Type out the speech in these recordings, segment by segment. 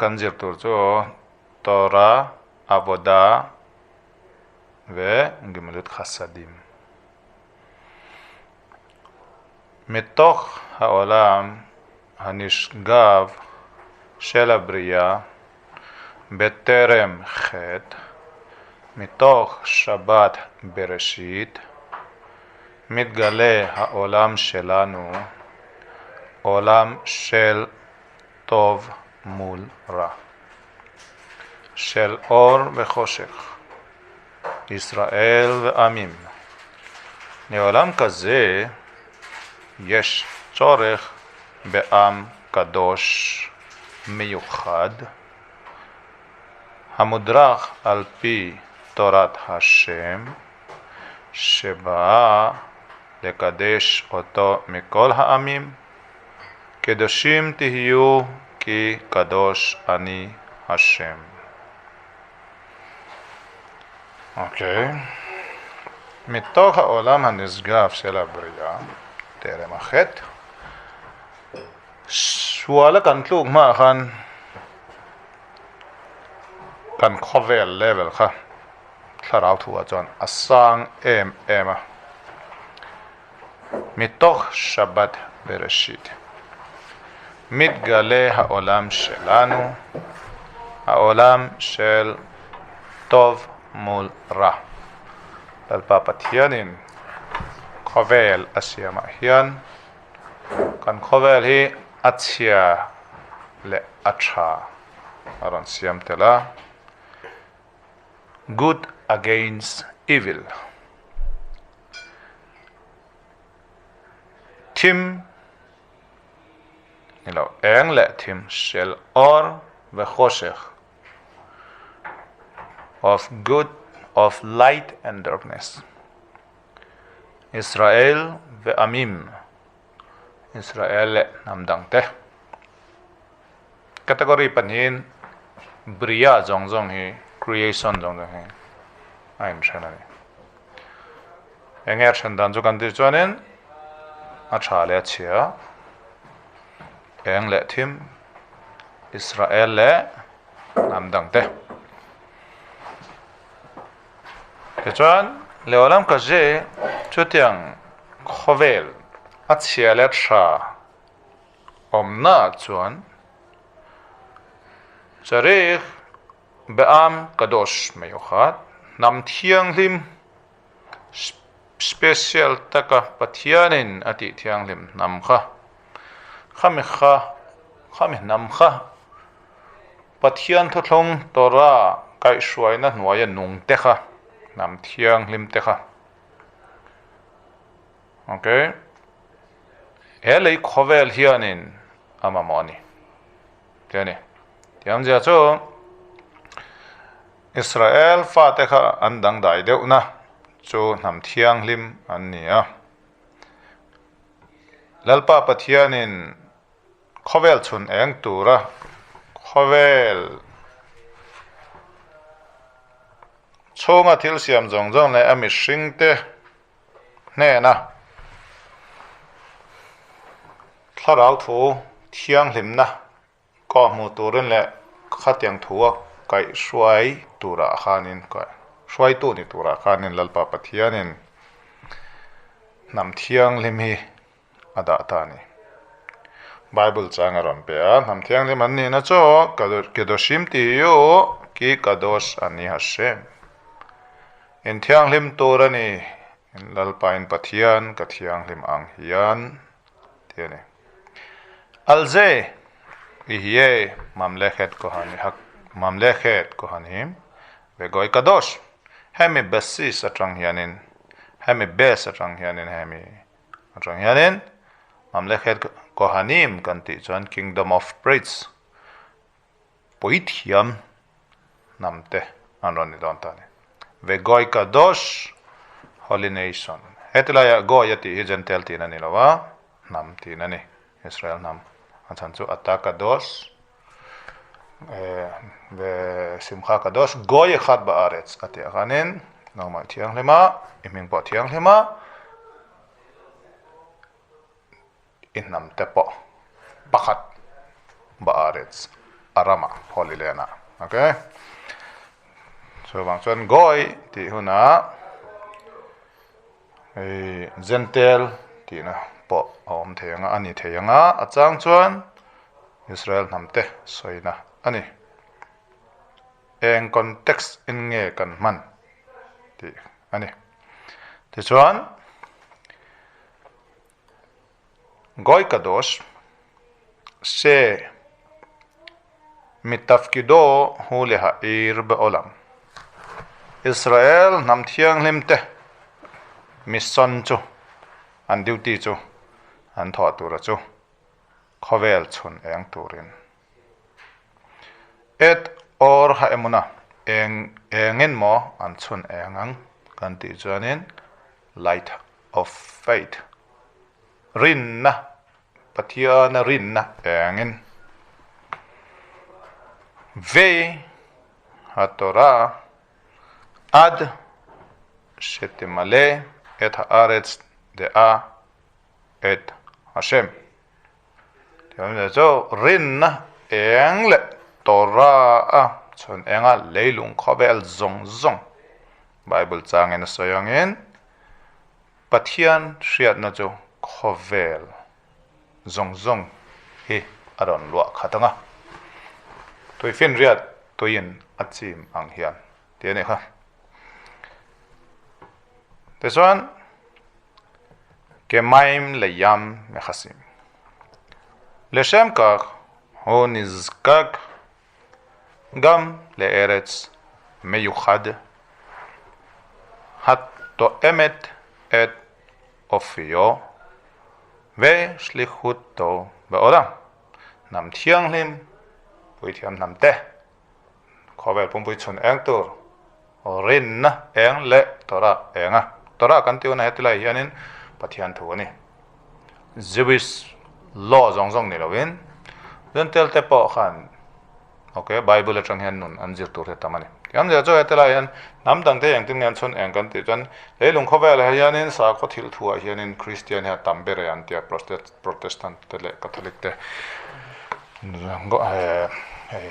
kan zir tur chu Torah, Avodah ve Gemilut Chasadim. Mitoch haolam hanishgav shel habriya beterem chet mitoch Shabbat Bereshit מתגלה העולם שלנו, עולם של טוב מול רע, של אור וחושך, ישראל ועמים. לעולם כזה יש צורך בעם קדוש מיוחד, המודרך על פי תורת השם, שבאה לקדש אותו מכל העמים. קדושים תהיו כי קדוש אני השם. אוקיי. מתוך העולם הנשגב של הבריאה, טרם החטא, suala kan tluk hma khan kan khawvel level kha thlarau thu ah chuan a sang em em a. Mitoch Shabbat Bereshit מתגלה העולם שלנו, העולם של טוב מול רע. Lalpa Pathianin khawvel a siamah hian kan khawvel hi a chhia leh a tha a rawn siam tel a, good against evil. Thim ni lo eng leh thim shel or ve khoshekh of good of light and darkness. Israel ve amim Israel leh hnam dang te category pahnihin Bria zawng zawng hi creation zawng zawng hi a inthen a ni. Enge a then dan chu kan tih chuanin a tha leh a chhia, eng leh thim, Israel leh hnam dang te. Tichuan Leolam Kazi chutiang khawvel a chhia leh tha awmna chuan Charikh Be'am Kadosh Meyuchad, Hnam Thianghlim, Special taka Pathianin a tih thianghlim hnam kha, khami kha, khami hnam kha Pathian thuthlung Torah kaihhruaina hnuaia nung te kha, hnam thianghlim te kha. Okay. He lei khawvel hianin a mamawh a ni. Ti a ni. Tiamzia chu Israel fate kha an dangdai deuhna chu hnam thianghlim an ni a. Lalpa Pathianin khawvel chhun eng tura khawvel chhunga thil siam zawng zawng leh a mihringte hnena thlarau thu thianghlimna Kawh hmuh turin leh khatiang thua kaihhruai turah khanin hruaitu ni turah khanin Lalpa Pathianin hnam thianghlim hi a dah ta a ni. Bible chang a rawn pe a, hnam thianghlim an nihna chu Kedoshim tihiu ki kadosh ani Hashem. In thianghlim tur a ni, Lalpa in Pathian ka thianghlim ang hian ti a ni. Alze ihye mamlechet kohani hak mamlechet kohanim ve goi kadosh hemi basis atang hianin hemi base atang hianin hemi atang hianin mamlechet kohanim kan tih chuan kingdom of priests puithiam hnam te an rawn ni dawn ta a ni. Ve Goi Kadosh, Holy Nation. Heti laiah Goi a tih hi Gentile tihna a ni lo a, hnam tihna a ni, Israel hnam. A chhan chu Ata Kadosh, ve Simcha Kadosh, Goi Echad Ba'aretz a tih ah khanin nangmah i thianghlim a, i hming pawh a thianghlim a, i hnam te pawh pakhat Ba'aretz. A ramah, Holy Land ah. Okay. Chuvang chuan Goy tih hunah hei Gentile tihna pawh a awm thei ang a, a ni thei ang a, a chang chuan Israel hnam te sawina a ni. Eng context in nge kan hman tih a ni. Tichuan Goy Kadosh she mitafkido hu leha'ir be'olam. Israel hnam thianghlim te mission chu an duty chu an thawh tura chu khawvel chhun eng turin. Et or ha'emuna eng engin maw an chhun eng ang kan tih chuanin light of faith, rinna, Pathiana rinna engin ve ha-Torah ad shetimale et haaretz de'a et Hashem. Tichuan chu rinna eng leh Torah a chhun enga leilung khawvel zawng zawng Bible changin a sawi angin Pathian hriatna chu khawvel zawng zawng hi a rawn luah khat ang a, tuifinriat tuiin a chim ang hian tih a nih kha. Tichuan, Kemaim le yam mekhasim. Leshem kak hu nizkak gam le eretz meyukhad hatoemet et ofiyo ve shlichuto beolam. Hnam thianghlim, puithiam hnam te, khawvel pumpui chhun eng tur rinna eng leh Torah eng a. Torah kan tih hunah hetilai hianin Pathian thu a ni. Jewish law zawng zawng ni lovin Gentile te pawh khan ok Bible atang hian nun an zir tur hi a tam a ni. Tiang zia chu hetilai hian hnam dang te engtin nge an chhun eng kan tih chuan leilung khawvelah hianin sakhaw thil thuah hianin Christian hi a tam ber e an tia Protestant te leh Catholic te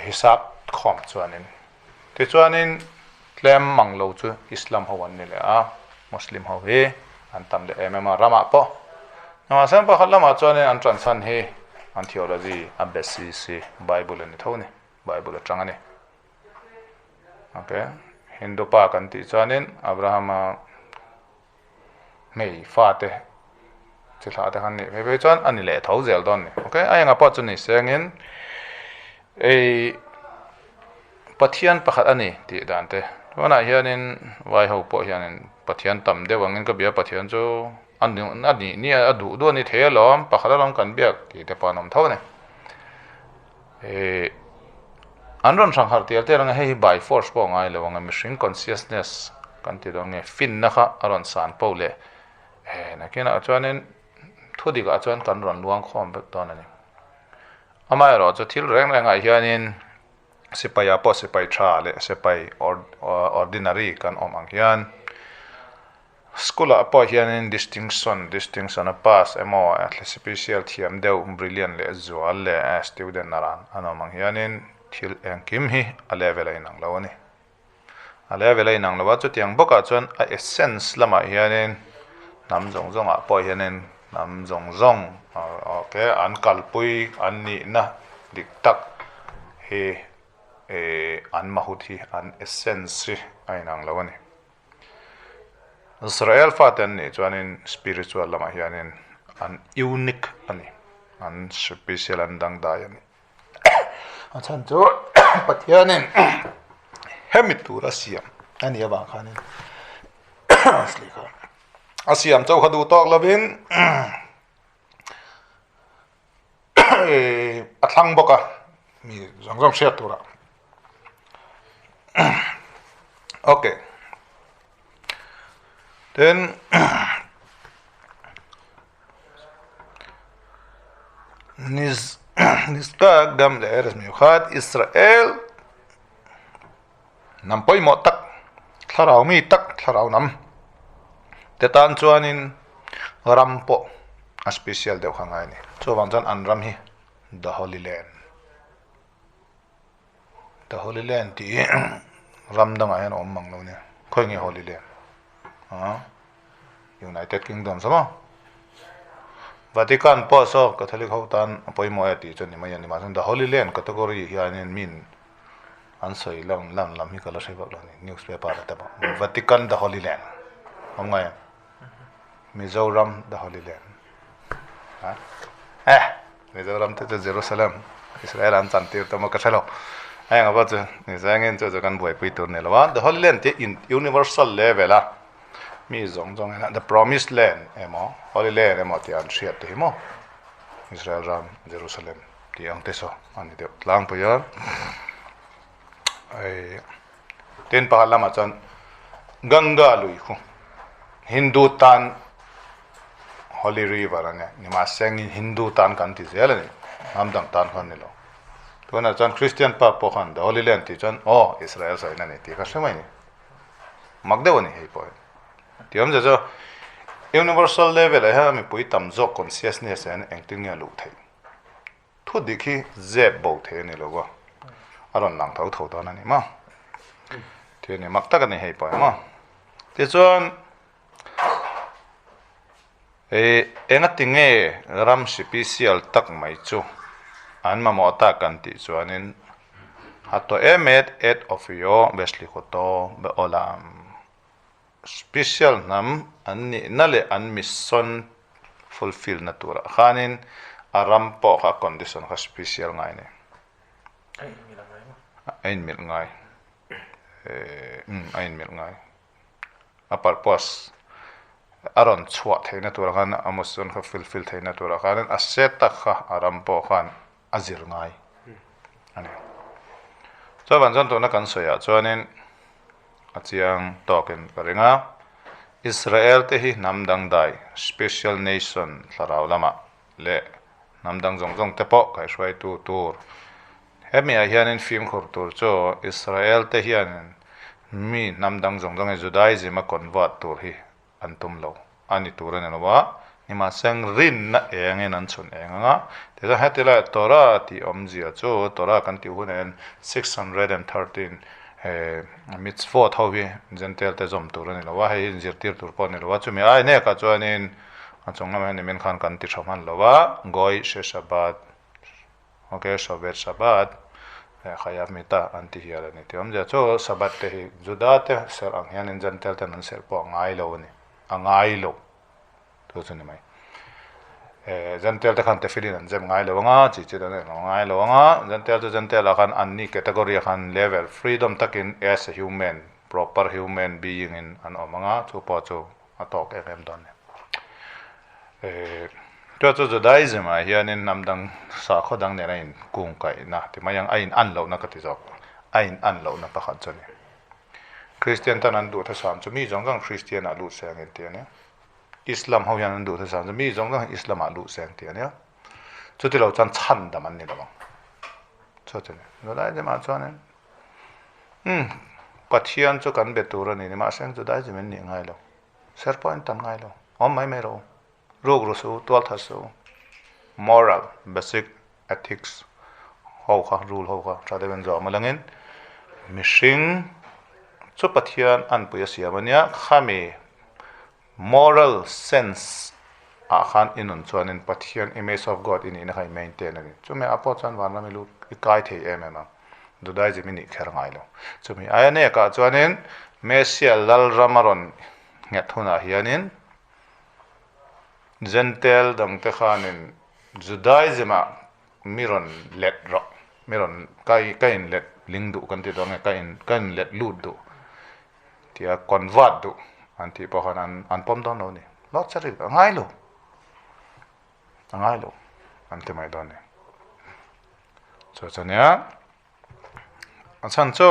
hisap khawm chuanin tichuanin tlem mang lo chu Islam ho an ni leh a, Muslim ho hi an tam leh em em a ramah pawh. Nimahse pakhat lamah chuanin an transan hi an theology a basis hi Bible a ni tho a ni, Bible atang a ni. Okay, Hindu pa kan tih chuanin Abrahama hmei fate chi thlah te khan nih phei phei chuan a ni leh tho zel dawn a ni. Okay, a engah pawh chu ni sengin ei Pathian pakhat a ni tih dan te tunah hianin vai ho pawh hianin Pathian tam deuh angin ka bia Pathian chu a nih nia a duh duh a ni thei alawm pakhat alawm kan biak tih te pawh an awm tho a ni. Ehh an rawn hrang harh tial tial ang a hei hi by force pawh a ngai lo ang a mihring consciousness kan ti dawn nge finna kha a rawn san poh leh ehh nakinah chuanin thu dikah chuan kan rawn luang khawm vek dawn a ni. Amaherawh chu thil reng rengah hianin sipai ah pawh sipai tha leh sipai ordinary kan awm ang hian School ah pawh hianin distinction distinction a pass emaw special thiam deuh brilliant leh zual leh student a ran an awm ang hianin thil engkim hi a level a inang lo a ni. A level a inang lo a chutiang bawkah chuan a essence lamah hianin hnam zawng zawngah pawh hianin hnam zawng zawng okay an kalpui an nihna dik tak hi eh an mahut hi an essence hi a inang lo a ni. Israel fate an nih chuanin spiritual lamah hianin an unique a ni, an special an dangdai a ni. A chhan chu Pathianin hemi tura siam a nih avang khanin a siam chauh kha duh tawk lovin a thlang bawk a mi zawng zawng hriat turah okay then niz nizka gam leh eretz miukhat Israel hnam pawimawh tak thlarau mi tak thlarau hnam te tan chuanin ram pawh a special deuh kha ngai a ni chuvang chuan an ram hi the holy land. The Holy Land tih hi ram dangah hian a awm mang lo nia. Khawi nge Holy Land? Aa United Kingdom saw maw? Vatican pawh saw Catholic ho tan a pawimawh e tih chu a ni mai a ni. Mahse The Holy Land category hianin min an sawi lan lan lam hi ka la hre vak lo a ni newspaper ah te pawh. Vatican The Holy Land awm ngai em? Mizoram The Holy Land ha eh Mizoram te chu Jerusalem Israel an chan tir tawh maw ka hre lo heng a pawh chu nizengin chu chu kan buaipui tur ni lo a The Holy Land tih in universal level a mi zawng zawng hian The Promised Land emaw Holy Land emaw tih an hriat te hi maw Israel ram Jerusalem tih ang te saw a ni deuh tlangpui a hei. Tin pakhat lamah chuan Ganga lui khu Hindu tan holy river a nia, nimahse Hindu tan kan ti zel a ni, hnam dang tan khan ni lo. Tunah chuan Christian pa pawh khan the holy land tih chuan aw Israel sawina a ni tih kha hre mai a ni. Mak deuh a ni hei pawh hi. Tih awmzia chu universal level ah hian mipui tam zawk consciousness ah hian engtin nge a luh theih? Thu dik hi zep bo thei a ni lo va, a rawn lang tho tho dawn a ni maw? Thil ni mak tak a ni hei pawh emaw. Tichuan, eh, engati nge ram sipisial tak mai chu an mamawh ta kan tih chuanin, Hato emet et ofio beslihuto beolam. Special hnam an nihna leh an mission fulfill na turah khanin a ram pawh kha a condition kha special ngai a ni. A inmilh a ngai maw? A inmilh ngai. Umm a inmilh ngai. A purpose a rawn chhuah theihna turah khan a mission kha fulfill theihna turah khanin a set tak kha a ram pawh khan a zir ngai a ni. Chuavang chuan tuna kan sawiah chuanin a chiang tawkin ka ring a, Israel te hi hnam dangdai, special nation, thlarau lamah leh hnam dang zawng zawng te pawh kaihhruaitu tur. Hemi ah hianin fimkhur tur chu Israel te hianin mi hnam dang zawng zawng hi Judaism a convert tur hi an tum lo a ni tur a ni lo a, nimahseng rinna engin an chhun eng ang a, tichuan heti lai Torah tih awmzia chu Torah kan tih hunah hian 613 he mitzvot ho hi Gentile te zawm tur a ni lo a, hei hi inzirtir tur pawh a ni lo a, chumi ai hnekah chuanin a chung lamah hian nimin khan kan ti tha hman lo a, Goy she Shabbat. Ok, Shovet Shabbat eh Chayav Mita an ti hial a ni tih awmzia chu Shabbat te hi Juda te serh ang hianin Gentile ten an serh pawh a ngai lo a ni, a ngai lo chu chu ni mai. Eh Gentile te khan tefillin an zem ngai lo anga, chi chi an lo ngai lo anga, Gentile chu Gentile ah khan an ni category ah khan level freedom takin as a human, proper human being in an awm anga, chu pawh chu a tawk em em dawn a ni. Eh chuan chu Judaism ah hianin hnam dang sakhaw dang nen a in kung kaihna ti mai ang a in an lohna ka ti zawk a in an lohna pakhat chu a ni. Christian tan an duhthusam chu mi zawng zawng Christian ah lut se ang in ti a nia. Islam ho hian an duhthusam chu mi zawng zawng Islam ah lut se ang ti a nia. Chuti lo chuan chhandam an ni lo ang. Chu chu a ni. Judaism ah chuanin Umm, Pathian chu kan be tur a ni, nimahse ang Judaism in nih ngai lo. Ser pawh in tan ngai lo. Awm mai mai rawh u. Ruk ru su, tual that su. Moral, basic ethics ho kha, rule ho kha tha deuhin zawm alangin mihring chu Pathian anpui a siam a nia, khami Moral sense ah khan i nun chuanin Pathian image of God i nihna kha i maintain a ni. Chumi ah pawh chuan vanram i lut i kai thei em em ang. Judaism i nih kher ngai lo. Chumi aia nekah chuanin Messiah Lalram a rawn nghet hunah hianin Gentile dangte khanin Judaism ah mi rawn let rawh, mi rawn ka ka inlet ling duh kan ti dawn nge ka in ka inlet lut duh. Tia convert duh an tih pawh khan an an pawm dawn lo a ni. Lord Sharif a ngai lo, a ngai lo an ti mai dawn a ni. Chu chu nia a chhan chu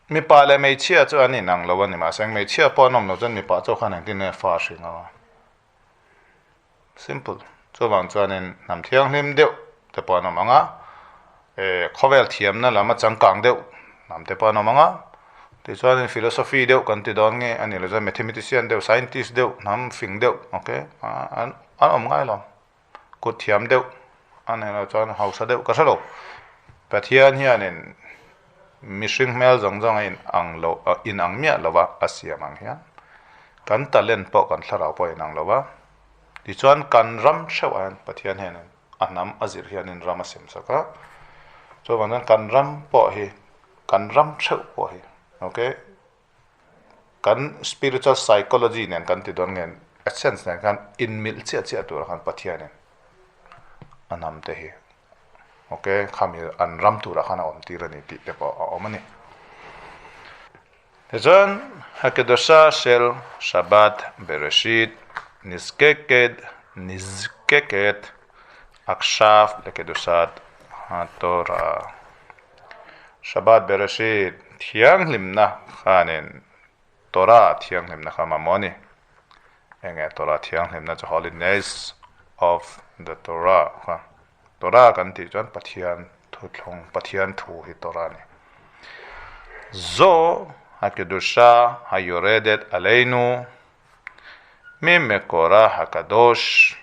mipa leh hmeichhia chu an inang lo a ni mahse hmeichhia pawh an awm loh chuan mipa chu khan engtin nge fa a hring ang a. Simple. Chuvang chuanin hnam thianghlim deuh te pawh an awm ang a, eh khawvel thiamna lam a changkang deuh hnam te pawh an awm ang a, tichuanin philosophy deuh kan ti dawn nge a nih loh chuan mathematician deuh, scientist deuh, hnam fing deuh ok an an awm ngai lo. Kut thiam deuh a nih loh chuan hausa deuh ka hre lo. Pathian hianin mihring hmel zawng zawng a in ang lo in ang miah lo va a siam ang hian kan talent pawh kan thlarau pawh a in ang lo va. Tichuan kan ram theuh ah hian Pathian hianin a hnam a zir hianin ram a sem sak a. Chuvang chuan kan ram pawh hi kan ram theuh pawh hi okay kan spiritual psychology nen kan ti dawn nge essence nen khan inmilh chiah chiah tur khan Pathianin a hnam te hi ok khami an ram turah khan a awm tir a ni tih te pawh a awm a ni. Tichuan Hakedosha Shel Shabbat Bereshit Nizkeked Nizkeket Akshav Lekedushat HaTorah Shabbat Bereshit thianghlimna khanin Torah thianghlimna kha mamawh a ni. Enge Torah thianghlimna chu Holiness of the Torah kha. Torah kan tih chuan Pathian thuthlung, Pathian thu hi Torah a ni. Zo hakedusha hayoredet aleinu mimekora hakadosh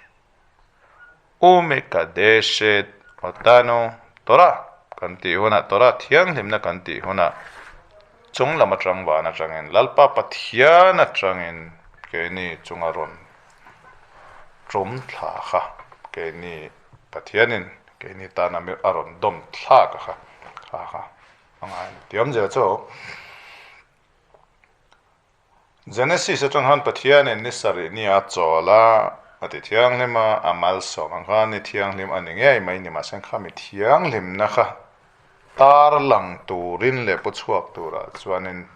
Umekadeshet otanu Torah kan tih hunah Torah thianghlimna kan tih hunah chung lam atang van atangin Lalpa Pathian atangin keini chunga rawn tum thla kha keini Pathianin keini tana a rawn dawm thlak kha kha kha a ngai a ni. Tih awmzia chu Genesis atang khan Pathianin ni sarih ni a chawl a, a ti thianghlim a, a malsawm ang khan ni thianghlim a ni ngei mai ni mahse kha mi thianghlimna kha tar lang turin leh pu chhuak turah chuanin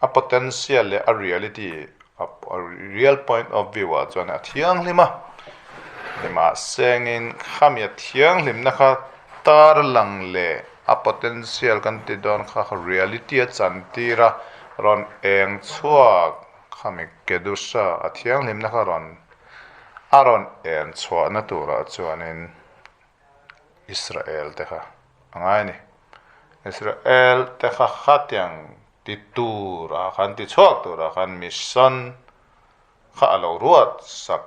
a potential leh a reality a real point of view ah chuan a thianghlim a ni mahsengin khami a thianghlimna kha tar lang leh a potential kan ti dawn kha kha reality a chantir a rawn eng chhuak khami kedusha a thianghlimna kha rawn a rawn en chhuahna turah chuanin Israel te kha a ngai a ni. Israel te kha khatiang ti turah khan ti chhuak turah khan mission kha a lo ruat sak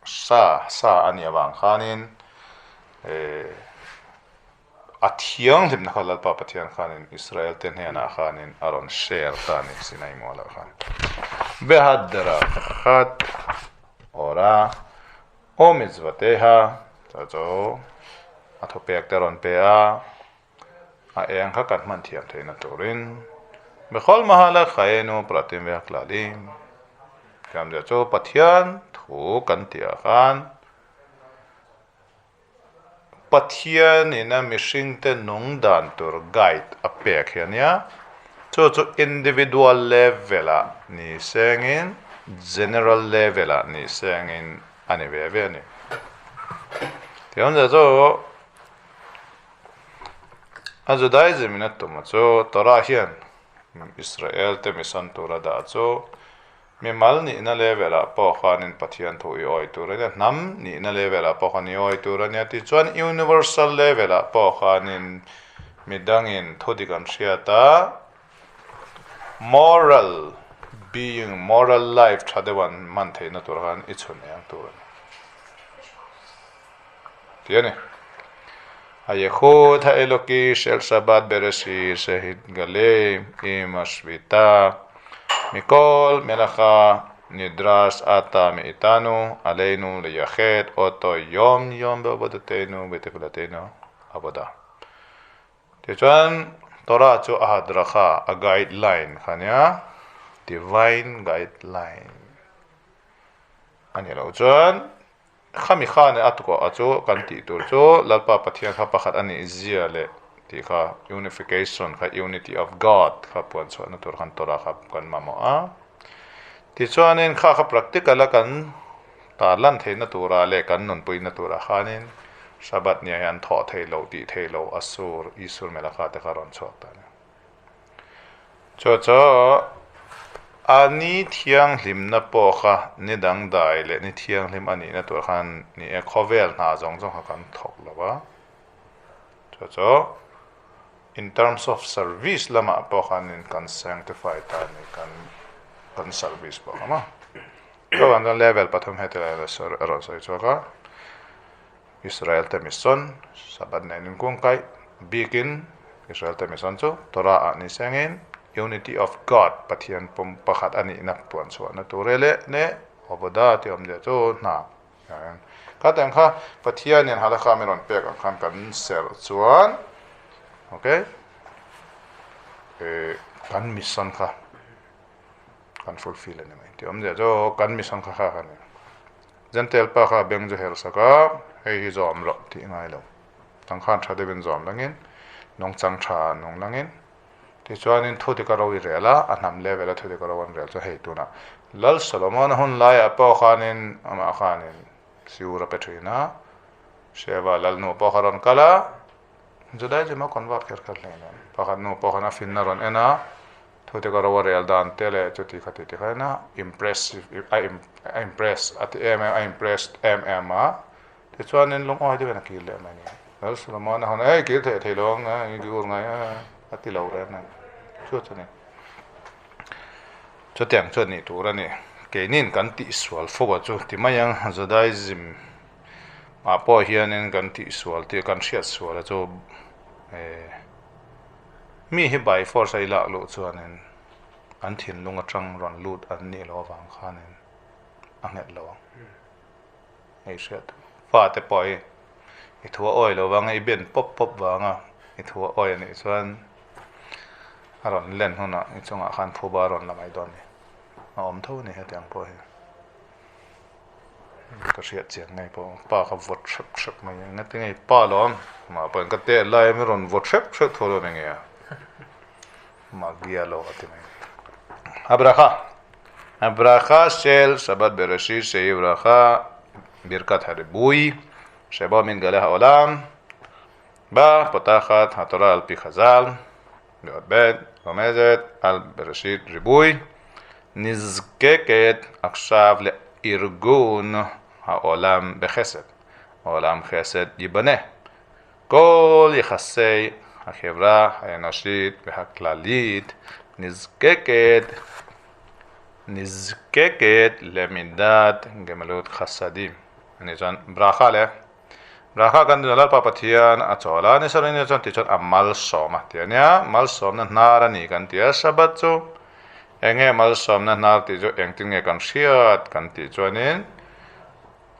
sa sa a nih avang khanin eh a thianghlimna kha Lalpa Pathian khanin Israel te hnenah khanin a rawn share ta a ni Sinai mualah khan. Behadra khat ora aw mitzvateha chu chu a thupek te rawn pe a. A eng kha kan hman thiam theihna turin Bechol mahalak chayenu pratim vehaklalim Thiamzia chu Pathian thu kan tih ah khan Pathianin a mihringte nung dan tur guide a pek hi a nia. Chu chu individual level ah ni sengin general level ah ni sengin a ni ve ve a ni. Thiamzia chu. A Judaism in a tum a chu Torah hian Israel te mission tur a dah chu mimal nihna level ah pawh khanin Pathian thu i awi tur a nia, hnam nihna level ah pawh khan i awi tur a nia tichuan universal level ah pawh khanin midangin thu dik an hriat a moral being, moral life tha deuh an hman theihna tur khan i chhun eng tur a ni. Ti a ni. Hayekhut haEloki shel Shabbat Bereshit shehitgale im hashvita mikol melacha nidrash ata meitanu aleinu leyached oto yom yom beavodatenu betefilatenu avoda. Tichuan Torah chu a hadracha, a guideline kha nia, divine guideline a ni lo chuan Khami khan a tukawh a chu kan tih tur chu Lalpa Pathian kha pakhat a nih zia leh tih kha unification kha unity of God kha puan chhuahna tur khan Torah kha kan mamawh a. Tichuanin kha kha practical a kan tarlan theihna turah leh kan nunpuina turah khanin Shabbat nia hian thawh theih loh tih theih loh a sur Isur Melakha te kha rawn chhuak ta a ni. Chu chu a ni thianghlimna pawh kha ni dangdai leh ni thianghlim a nihna tur khan ni e, khawvel hna zawng zawng kha kan thawk lo va. Chu chu in terms of service lamah pawh khanin kan sanctify ta a ni, kan kan service pawh kha maw. Chuvang chuan level pathum heti lai a rawn sawi chhuak a, Israel te mission, Sabbath nen inkungkaih. Bikin Israel te mission chu Torah ah ni sengin Unity of God, Pathian pum pakhat a nihna puan chhuahna tur e leh leh Avodah tih awmzia chu hna Kha tiang kha Pathianin halakha min rawn pek ang khan kan serh chuan okay kan mission kha kan fulfill a ni mai tih awmzia chu kan mission kha kha a ni. Gentile pa kha beng chu her sak a, hei hi zawm loh tih ngai lo. Tang khan tha deuhin zawm langin nungchang tha nung langin tichuanin thu dik a ro i rel a, a hnam level a thu dik a ro an rel chu hei tunah Lal Solomon a hun laiah pawh khanin amah khanin siur a pe thin a, Sheva Lalnu pawh kha rawn kal a, Judaism a convert kher kher hle nen pakhat nu pawh khan a finna rawn en a, thu dik a ro a rel dan te leh chuti khati ti khan a impressive a impress a ti em em a impressed em em a. Tichuanin lungawi deuhin a kir leh mai a ni. Lal Solomon a hawn a, Ei, kir theih thei lo ang a, i ur ngai a, a ti lo reng a ni. Chu chu a ni. Chutiang chuan nih tur a ni. Keinin kan tihsual fo a chu ti mai ang, Judaism ah pawh hianin kan tihsual tih kan hriat sual a chu eh mi hi by force a i lak luh chuanin an thinlung atang rawn lut an nih loh avang khanin a nghet lo ang. Hei hriat fate pawh hi i thu a awi lo vang a, i ben pawp pawp vang a, i thu a awi a nih chuan a rawn len hunah i chungah khan phuba a rawn la mai dawn a ni. A awm tho a ni hetiang pawh hi. Ka hriat chian ngei pawh pa kha vawt hrep hrep mai a, engati nge pa lawm mah pawhin ka tet lai a mi rawn vawt hrep hrep tho dawn enge a. Magia lo a ti mai. Abraha Abraha shel Shabbat Bereshit shehi bracha birkat haribui shebo mitgale haolam בה פותחת התורה על פי חז"ל באות ב' רומזת על בראשית ריבוי נזקקת עכשיו לארגון העולם בחסד. עולם חסד ייבנה. כל יחסי החברה האנושית והכללית נזקקת נזקקת למידת גמילות חסדים. Ani chuan Bracha leh Bracha kan tih Lalpa Pathian a chawl a, ni sarin chuan tih chuan a malsawm a ti a nia, malsawmna hnar a ni kan ti a, Shabbat chu eng nge malsawmna hnar tih chu engtin nge kan hriat kan tih chuanin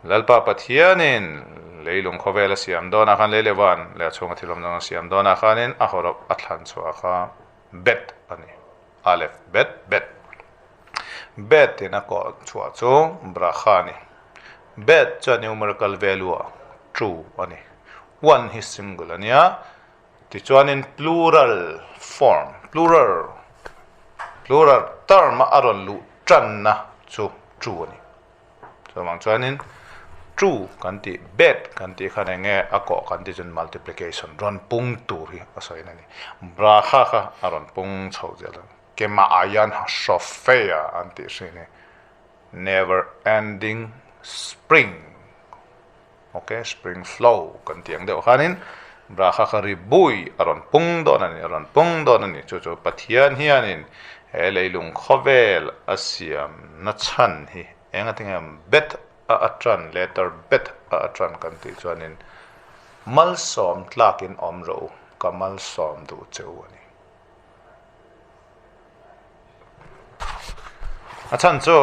Lalpa Pathianin leilung khawvel a siam dawnah khan lei leh van leh a chhunga thil awm dang a siam dawnah khanin a hawrawp a thlan chhuah kha bet a ni. Aleph, bet, bet. Bet in a kawh chhuah chu bracha a ni. Bet chuan numerical value ah two a ni. One hi single a nia. Tichuanin plural form, plural, plural term a a rawn luh tanna chu two a ni. Chuvang chuanin two kan tih bet kan tih khan eng nge a kawh kan tih chuan multiplication rawn pung tur hi a sawi na a ni. Bracha kha a rawn pung chho zel a, kemah ah hian hrawfeia an tih hrin hi never ending spring ok spring flow kan tih ang deuh khanin bracha kha ri bui a rawn pung dawn a ni a rawn pung dawn a ni chu chu Pathian hianin he leilung khawvel a siam na chhan hi Enga tinge bet a atran letter bet a atran kan tih chuanin malsawm tlakin awm rawh u, ka malsawm duh che u a ni. A chhan chu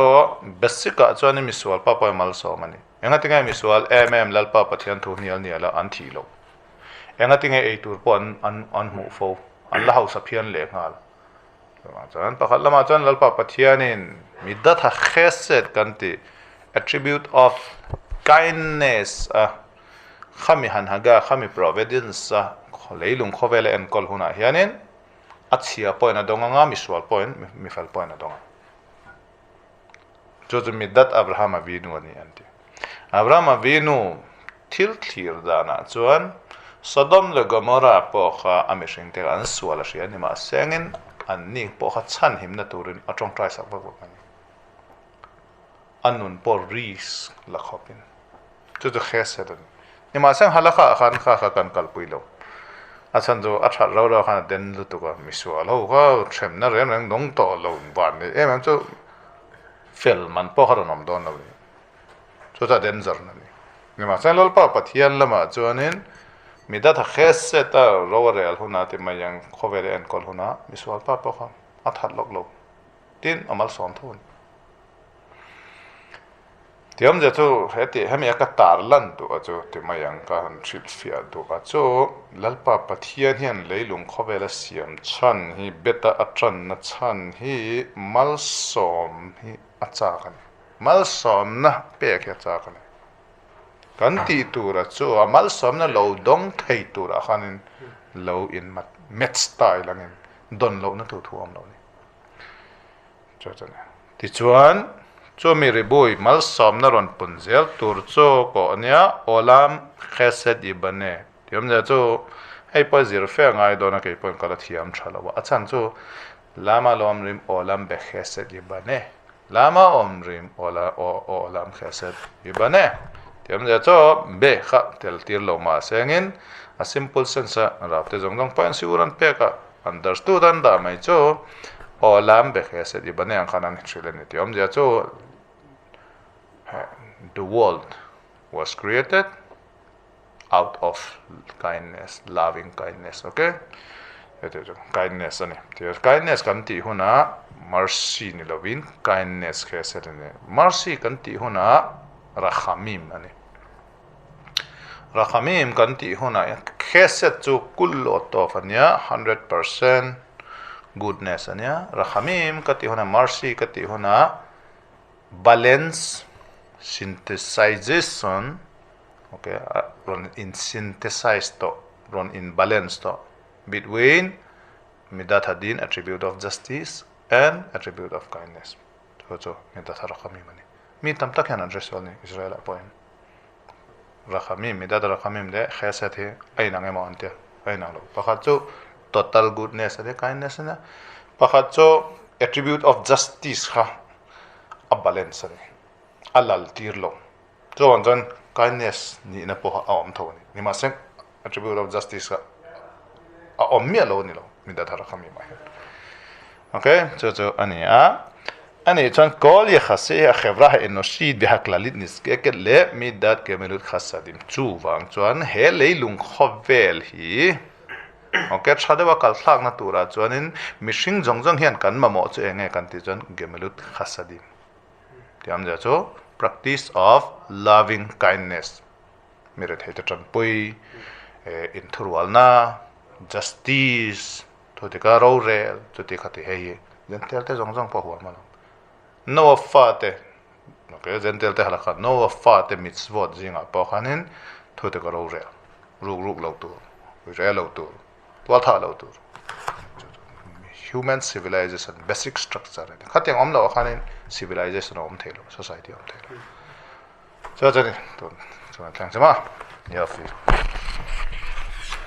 basic ah chuanin misual pa pawhin malsawm a ni. Enga tinge misual em em Lalpa Pathian thu hnial hnial a an thih loh. Enga tinge eitur pawh an an an hmuh fo, an la hausa phian lehnghal. Chuvang chuan pakhat lamah chuan Lalpa Pathianin midat ha chesed kan tih, attribute of kindness a khami han haga, khami providence a leilung khawvel a enkawl hunah hianin a chhia pawhin a dawng anga, misual pawhin, mifel pawhin a dawng ang. Chu chu midat Abraham Avinu a ni an ti. Abraham Avinu thil thlir danah chuan Sodom leh Gomorrah pawh kha a mihringte kha an sual a hria a ni mahse angin anni pawh kha chhanhimna turin a tawngtai sak vak vak a ni. A nun pawh risk la khawpin. Chu chu chesed a ni. Nimahse halakha ah khan kha kha kan kalpui lo. A chhan chu a that rau rau khan a den lutuk a, misual ho kha hremna reng reng dawng tawh lo van nei em em chu fel man pawh kha rawn awm dawn lo ni. Chu chu a den zar na ni. Nimahse Lalpa Pathian lamah chuanin. Midat ha chesed a ro a rel huna ti mai ang khawvel a enkawl huna misual pa pawh kha a that lawk lo tin a malsawm tho a ni. Ti awmzia chu heti hemi a ka tar lan duh a chu ti mai ang ka han hrilhfiah duh a chu Lalpa Pathian hian leilung khawvela siam chhan hi beta a tanna chhan hi malsawm hi a chak a ni. Malsawmna pek hi a chak a ni. Kan tih tura chu a malsawmna lo dawng thei turah khanin lo in match ta ilangin dawn lohna tur thu a awm lo a ni. Chu chu a ni. Tichuan, chumi ribui malsawmna rawn pun zel tur chu kawh a nia, Olam Chesed Yibane tih awmzia chu hei pawh zir fe a ngai dawn a, kei pawhin ka la thiam tha lo a, a chhan chu Lama Lawmrim Olam Bechesed Yibane Lama Awmrim Ola Olam Chesed Yibane tih awmzia chu be kha tel tir lo mah sengin a simple sense a rap te zawng zawng pawhin siur an pek a, understood an dah mai chu Olam Bechesed Yibane ang khan an hrilh a ni tih awmzia chu the world was created out of kindness, loving kindness, ok? Heti chu kindness a ni. Kindness kan tih hunah mercy ni lovin kindness kha a set a ni. Mercy kan tih hunah rachamim a ni. Rachamim kan tih hunah chesed chu kullo tawp a nia, 100% goodness a nia. Rachamim ka tih hunah mercy ka tih hunah balance synthesization ok rawn in synthesize tawh rawn in balance tawh between midat hadin attribute of justice and attribute of kindness chu chu midat rahamim a ni mi tam tak hian an hre sual a ni Israel ah pawhin rahamim midat rahamim leh chesed hi a inang emaw an tia a inang lo pakhat chu total goodness a nia kindness a nia pakhat chu attribute of justice kha a balance a ni a lal tir lo chuan chuan kindness nihna pawh a awm tho a ni nimahse attribute of justice kha a awm miah lo a ni lo mi dathar kha mi mah hian okay chu chu a ni a ani chuan kol yakhasi a khevra ha enoshi de haklalit niskeket le mi dat kemelut khasadim chu wang chuan he leilung khawvel hi Ok, tha deuha kal thlakna turah chuanin mihring zawng zawng hian kan mamawh chu eng nge kan tih chuan Gemilut Chasadim tih awmzia chu practice of loving kindness, mi retheite tanpui, inthurualna, justice, thutika rorel chuti khati hei hi Gentile te zawng zawng pawh huam alawm. Noah fate, ok, Gentile te halakha Noah fate mitzvot zingah pawh khanin thutika rorel. Ruk ruk lo tur, reh lo tur, tual thah lo tur. Human civilization basic structure a ni. Khatiang awm loh ah khanin civilization a awm thei lo, society a awm thei lo. Chuan chuan tun chuan thleng chema. Yafi.